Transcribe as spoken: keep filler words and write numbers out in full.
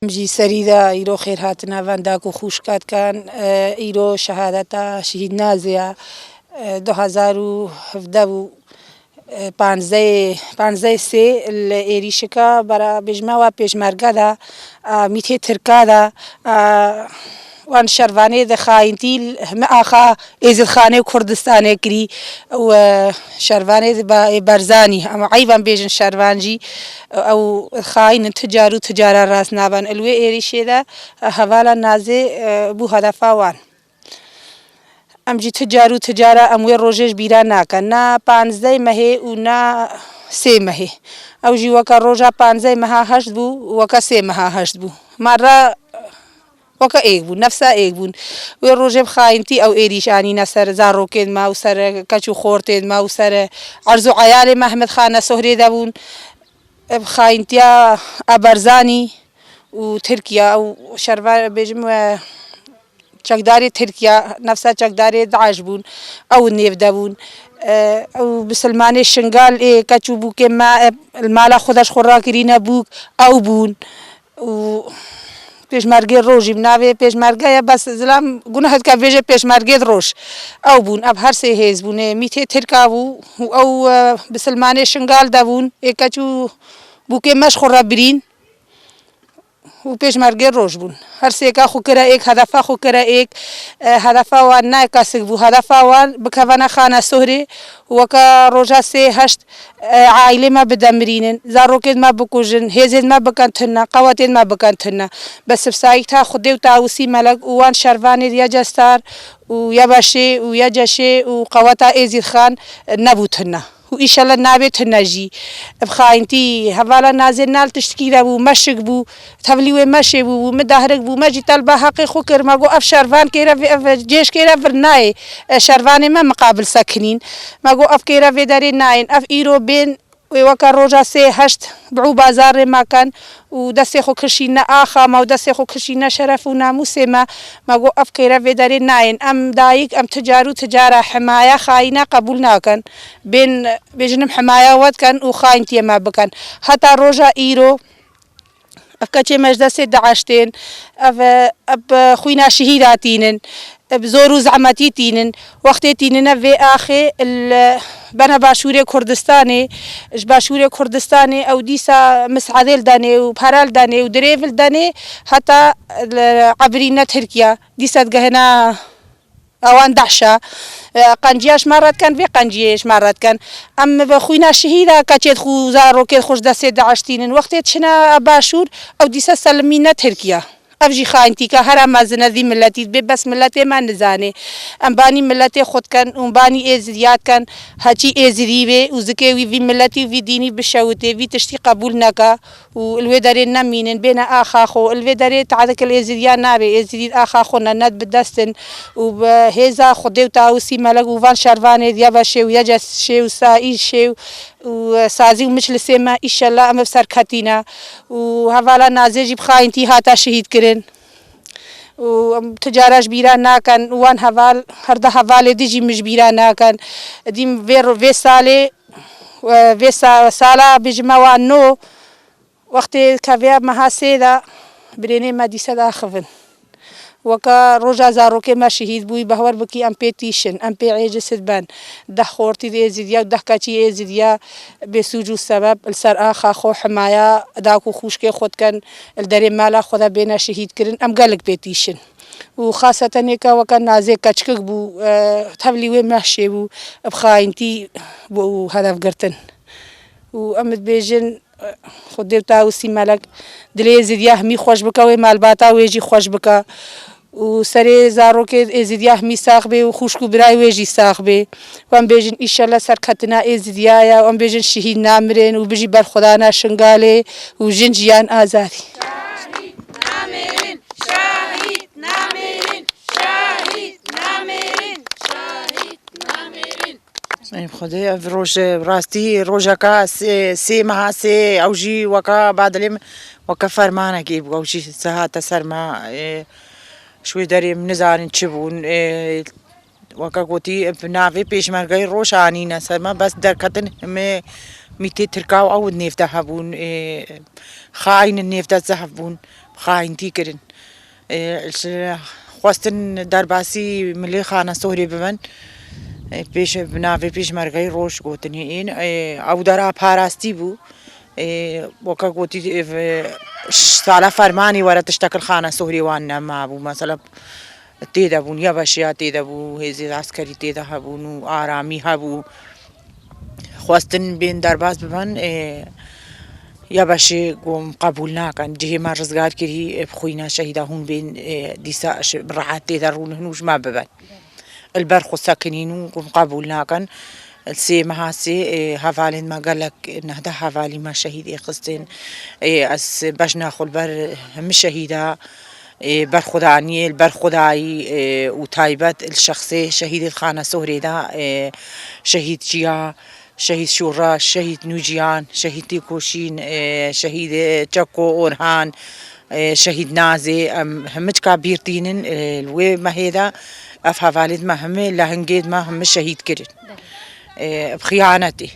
Em jî serî de îro xêr hatina van dayik û xûşka dikan. E, îro şehadeta şehîd Nazê ya, e, du hezar û hevdeh bû, e, panzdeh, panzdeh sê li êrîşika bera bêjme wa pêşmerge de, a, mîtê Tirka de, a, wan şervanê de xayintî heme axa Êzidxanê û Kurdistanê kirî û, e, şervanê de ba-, ê Barzanî, em eyb em bêjin şervan jî, ew xayîn in, tu car û tu cara rast naban. Li wê êrîşê de, e, hevala Nazê, e, bû hedefa wan. Em jî tu car û tu cara em wê rojê ji bîra nakin. Na panzdeh mehê û na sê mehê. Ew jî weke roja panzdeh meha heşt bû, weke sê meha heşt bû. Mara weke êk bûn, nefsa êk bûn. Wê rojê bi xayintî ew êrîş anîne ser zarokên me û ser keç û xortên me û ser erz û eyalê me heme di Xana Sohrê de bûn. Bi xayintiya a Barzanî û Tirkiye û şerva bêjim we çekdarê Tirkiye, nefsa çekdarê DAIŞ bûn, ew nêv de bûn. E, ew bisilmanê Şingal ê keç û bûkê me, e, li mala xwe de ji xwe rakirîne bûk, ew bûn. Û pêşmergê rojî bi navê pêşmerge ye, bes zilam guneh dike bêje pêşmergê roj. Ew bûn, ev her sê hêz bûn. Ê mîtê Tirka bû û ew, e, bisilmanê Şingal de bûn. Ê keç û bûkê me ji xwe re birîn. Û pêşmergê roj bûn. Her sêka xwe kire êk, hedefa xwe kire êk. E, hedefa wan ne kesik bû. Hedefa wan bikevene Xana Sohrê. Weke roja sê heşt, e, aîlê me bidemirînin, zarokên me bikujin, hêzên me bikin tune, qewetên me bikin tune. Bes bi sayîkta Xwedê û Tawusî Melek û wan şervanê ya Cestar û ya Beşê û ya Ceşê û qeweta Êzîdxan nebû tune. Û îşellah nabe tune jî. Bi xayintî hevala Nazê nal tiştikî de bû, meşik bû, tevlî wê meşê bû, bû, min dahrik bû, me jî telba heqê xwe kir, me got, ev şervan kêre vê, ev cêş kêre vir nayê, e, şervanê me miqabil sekinîn. Me got, ev kêre vê derê nayên, ev îro bên, wê weke roja sê heşt bi û bazarê me ken û destê xwe kişîne axa me û destê xwe kişîne şeref û namûsê me. Me got, ev kêre vê derê nayên. Em dayik, em tu car û tu cara himaya xayîna qebûl nakin. Bên, bêjin em himaya we dikin û xayintiyê me bikin. Heta roja îro, ev keçê me ji destê DAIŞ tên, ev, ev xwîna şehîda tînin, ev zor û zehmetî tînin. Wextê tînine vê axê, li, bene başûrê Kurdistanê, ji başûrê Kurdistanê ew dîsa mis'edê li denê û pere li denê û dirêv li denê, heta li, ebirîne Tirkiye. Dîsa digehine Ewan DAIŞ e. E, qenciya ji me re dikin, vê qenciyê ji me re dikin. Em bi xwîna şehîda keçê xwe, zarokê xwe ji destê DAIŞ tînin. Wextê diçine başûr, ew dîsa selimîne Tirkiye. Ev jî xayintîka hera mezin e vî miletî dibê, bes miletê me nizanê. Em banî miletê xwe dikin û banî Êzidiya dikin. Heçî Êzidî bê û zikê wî vî miletî û vî dînî bişewitê, vî tiştî qebûl neke. û li wê derê nemînin, bêne axa xwe. Li vê derê tedik li Êzidiya nabe, Êzidî axa xwe ne, ne bi dest in û bi hêza Xwedê û Tawusî Melek û van şervanê diya Beşê û ya Ceşê û Saîşê û, û Sazî û Miçlisê me, îşellah em bi serketîne û hevala Nazê jî bi xayintî hate şehîd kirin û em tu cara ji bîra nakin û wan heval, her du hevalê din jî min ji bîra nakin. Dîm vê ro-, vê salê, vê sa-, sala bijime wan no, Wextê kevya meha sê de birênê me dîse daxivin. Weke roja zarokê me şehîd bûyî, behwer bikî em pê tîşin, em pê êciz dibin. Deh xortî Êzidiya û deh keçî Êzidiya bêsûc û sebeb li ser axa xwe himaya dayik û xûşkê xwe dikin, li derê mala xwe de bêne şehîd kirin, em gelek pê tîşin. Û xasetenê ke weke Nazê keçikik bû, e, tevlî wê mehşê bû, bi xayintî bû hedef girtin. Û em dibêjin, Xwedê û Tawusî Melek dilê Êzidiya hemî xweş bike, wê malbata wê jî xweş bike. Û serê zarokê Êzidiya hemî sax bê û xwişk û birayê wê jî sax bê. Û em bêjin, îşellah serketina Êzidiya ye. Û em bêjin, şehîd namirin û bijî berxwedana Şingalê û jin jiyan azadî. Şehîd namirin, şehîd namirin, şehîd namirin, şehîd namirin. Ey Xwedê, ev roj, rastî rojeka sê, sê meha sê, ew jî weka badilê min, weke fermanekê bû, ew jî sehate ser me, e, ji wê derê min nizanin çi bûn, e, weke gotî, bi navê pêşmergeyê roj anîne ser me, bes derketin hemê mîtê Tirka û ew nêv de hebûn, e, xayîn nêv de zehf bûn. Xayintî kirin. Xwestin derbasî milê Xana Sohrê bibin. Pêş, bi navê Pêşmergeyê Roj gotinê ên. Ew dera parastî bû. Weke gotî, sala fermanî were tiştekil Xana Sohrê wan nemabû. Mesela têde bûn, ya beşiya têde bû, hêzê eskerî têde hebûn û aramî hebû. Xwestin bên derbas bibin, ya beşê gom qebûl nakin. Cihê me rizgar kirî, bi xwîna şehîda hûn bên, dîsa bi rehet têde rûnin û ji me bibin. Li ber xwe sekinîn û gom qebûl nakin. Sê meha sê, hevalên me gelek, nehdeh hevalî me şehîdê xistin. Ez bejna xwe li ber hemî şehîda, ê, berxwedaniyê, li ber Xwedayî, ê, û taybet li şexsê şehîdê Xana Sohrê de, ê, şehîd Çiya, şehîd Şûra, şehîd Nûciyan, şehîd Têkoşîn, ê, şehîd Çeko Orhan, ê, şehîd Nazê, em hemî çika bîr tînin, ê, li wê mehê de ev hevalêt me hemî lehingêt me hemî şehîd kirin. Ê, bi xiyanetê.